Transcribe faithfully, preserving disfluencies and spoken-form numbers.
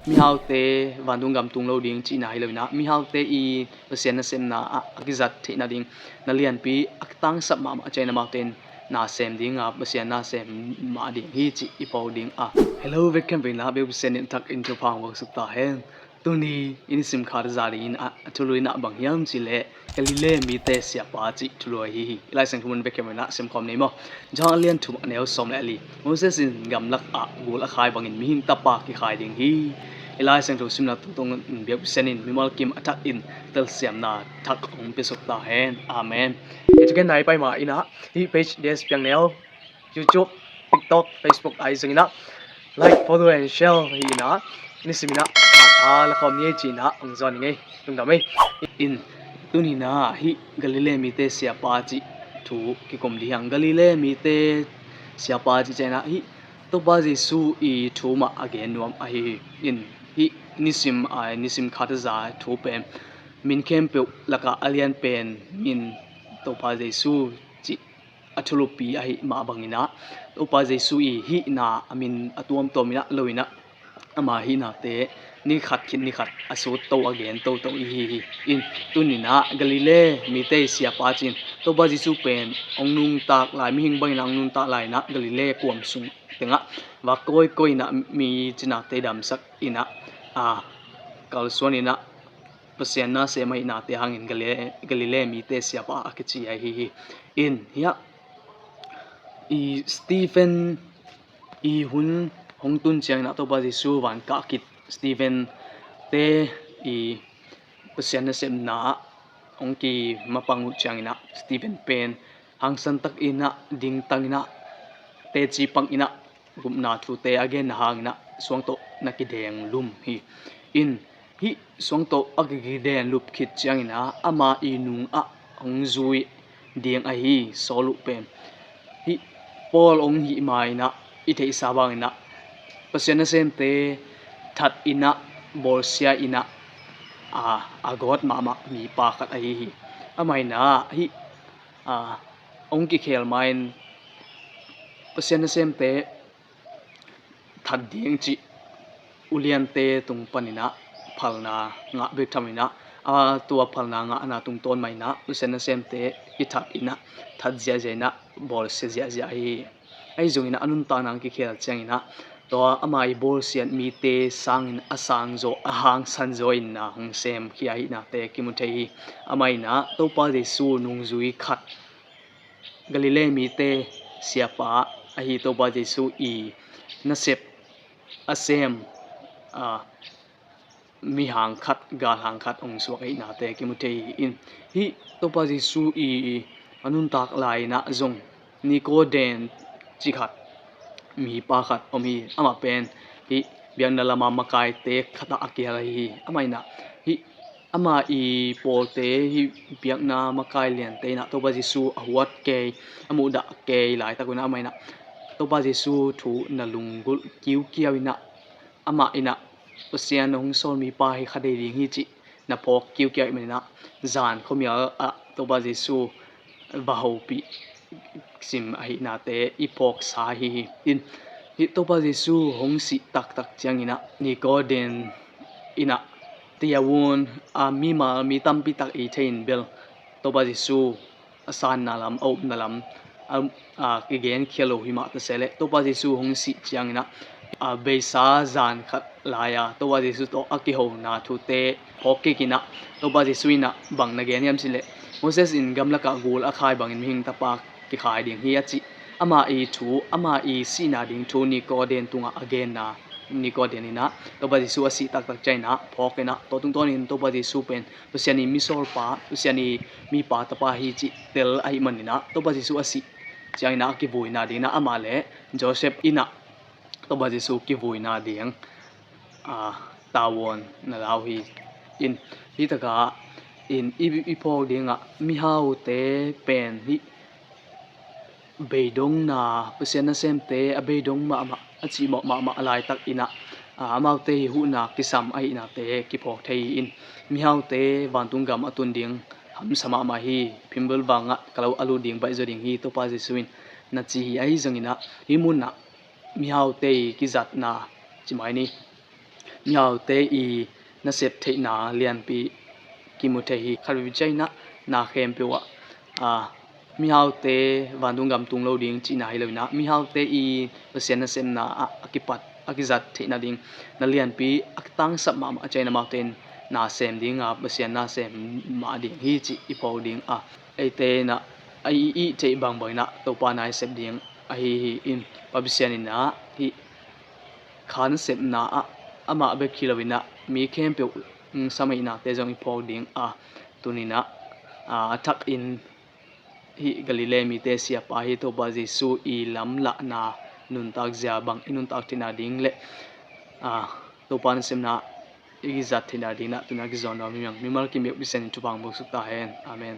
Mihaute vantung gam tung lo ding cihna hi lo in ah, mihaute i Pasian nasepna ah a kizat theihna ding na lianpi a tangsap mahmah ciangin amaute in na sem ding a, Pasian na sem mah ding hi cih i phawk ding a. Hello, bek khempeuh in ah biakpiaksa in thak in thupha hong vak suk ta hen. Tuni i nisim khat za dingin a thulu in ah bang hiam cih leh Galilee mite siapa cih thulu ahi hi. I Lai Siangtho mun bek khempeuh in ah simkhawm ni maw. Johan a lian thum a neu sawm le li. Moses in gamlak ah gul a khai bangin mihing tapa kikhai ding hi. I Lai Siangtho simna tungtungin biakpiaksa in mimal kim a thak in telsiamna thak hong pia suk ta hen. Amen. Hi thugen nai pai ma in ah hih page des piang neu YouTube, TikTok, Facebook ahi zongin ah like, follow and share hi in ah, nisim in ah a tha la khawm ni ei ci in ah hong zawn ning ei. Lungdam ei. In tuni in ah hih Galilee mite siapa cih thu kikum dih hiang. Galilee mite siapa cih ciangin ah hih Topa Jesu i thu mah a gen nuam ahi hi. In hih nisim a nisim khat za thu pen min khempeuh lakah a lian pen min Topa Jesu cih a thulupi ahi mah bangin ah Topa Jesu i hihna a min a tuamtuam in ah lo in ah ama hihnate ni khat khit ni khat a sut to a gen toto i hi hi. In tuni in ah Galilee mite siapa cih in Topa Jesu pen hong nungtak lai, mihing bangin ah hong nungtak lai in ah Galilee kuam sung tengah vak kawikawi in ah mi cinate damsak in ah a kalsuan in ah Pasian na sem ahihnate hangin Galilee, Galilee mite siapa a kici ahi hi. In hiah i Stephen i hun hong tun ciangin ah Topa Jesu van kah khit Stephen te i Pasian nasepna ah hong kimapang uh ciangin ah Stephen pen hangsan tak in ah dingtang in ah teci pang in ah gupna thute a genna hangin ah suang tawh na kideng lum hi. In hih suang tawh a kikideng lup khit ciangin ah ama i nung ah hong zui ding ahi Saul uh pen hih Paul hong hih ma in ah i theihsa bangin ah Pasian nasemte that in ah bawlsia in ah a, a gawt mahmah mipa khat ahi hi. Amah in ah hih a, hong kikhel ma in Pasian nasemte that ding cih uliante tung panin ah phalna ngah bek tham in ah, a tua phalna ngahna tungtawn mah in ah Pasian nasemte kithat in ah that ziahziah in ah bawlsia ziahziah ahi hi. Ahi zongin ah a nuntakna hong kikhel ciangin ah tua ama i bawlsiat mite sangin a sangzaw a hangsanzaw in na hong semkhia ahihnate kimu thei hi. Amah in ah Topa Jesu nungzui khat Galilee mite siapa ahi Topa Jesu i nasep a sem a mihang khat, galhang khat hong suak ahihnate kimu thei hi. In hih Topa Jesu i a nuntak lai in ah zong Nicodemus ci khat mipa khat om hi. Amah pen hih biakna lama makaite khat ah a kihel ahi hi. Amah in ah hih ama i pawlte hih biakna makai liante in ah Topa Jesu a huat kei, a muhdah kei laitak un ah amah in ah Topa Jesu thu na lunggulh kiukiau in ah amah in ah Pasian hong sawl mipa hi kha dei ding hi cih na phawk kiukiau ahih manin ah zan khuamial ah Topa Jesu va hopih sim ahihnate i phawksa ahi hi. In hih Topa Jesu hong sih taktak ciangin ah Nicodemus in ah tia un a mimal mi tampi tak i thei in bel Topa Jesu a sanna lam, a upna lam a, a kigenkhia lo hi mah ta se leh Topa Jesu hong sih ciangin ah a beisa zan khat lai-a Topa Jesu tawh a kihona thute phawk kik in ah Topa Jesu in ah bang na gen hiam cih leh Moses in gamlakah gul a khai bangin mihing tapa kikhai ding hi a cih ama i thu, ama i sihna ding thu Nicodemus tungah a genna Nicodemus in ah Topa Jesu a sih taktak ciangin ah phawk in ah tua tungtawnin Topa Jesu pen Pasian i misawlpa, Pasian i mipa tapa hi cih tel ahih manin ah Topa Jesu a sih ciangin ah a kivuina ding in ah amah le Joseph in ah Topa Jesu kivuina ding a tavuan na lau hi. In hih takah in i, i phawk dingah mihaute pen hih beidongna, Pasian nasemte a beidong mahmah, a cihmawh mahmah a laitak in ah a, amaute hi huhna kisam ahihnate kiphawk thei hi. In mihaute vantung gam a tun ding hamsa mahmah hi. Phimbul vangah ka lo a lut ding baih zaw ding hi Topa Jesu in na ci hi. Ahi zongin ah hih munah mihaute i kizatna ci mai ni. Mihaute i nasep theihna lianpi kimu thei hi. Khat vei ciang inah na khempeuh ah, aa, mihaute vantung gam tung lo ding cihna hi lo inah, mihaute i Pasian nasepna ah a kipat, a kizat theihna ding na lianpi a kitangsap mahmah ciang inah amaute in na sem ding a, Pasian na sem mah ding hi cih i phawk ding a, eite inah a i ih theih bangbang inah Topa na i sep ding ahi hi. In Pa Pasian inah hih kha nasepna ah amah bek hi lo inah mi khempeuh, mm, samaihnate zong i phawk ding a, tuni inah, aa, a thak in hih Galilee mite siapa hi Topa Jesu i lamlahna nuntak zia bang i nuntak theihna ding le, aa, Topa nasepna i kizat theihna ding inah tuni inah kizawn nuam hi hang. Mimal kim bek Pasian in thupha hong buaksuk ta hen. Amen.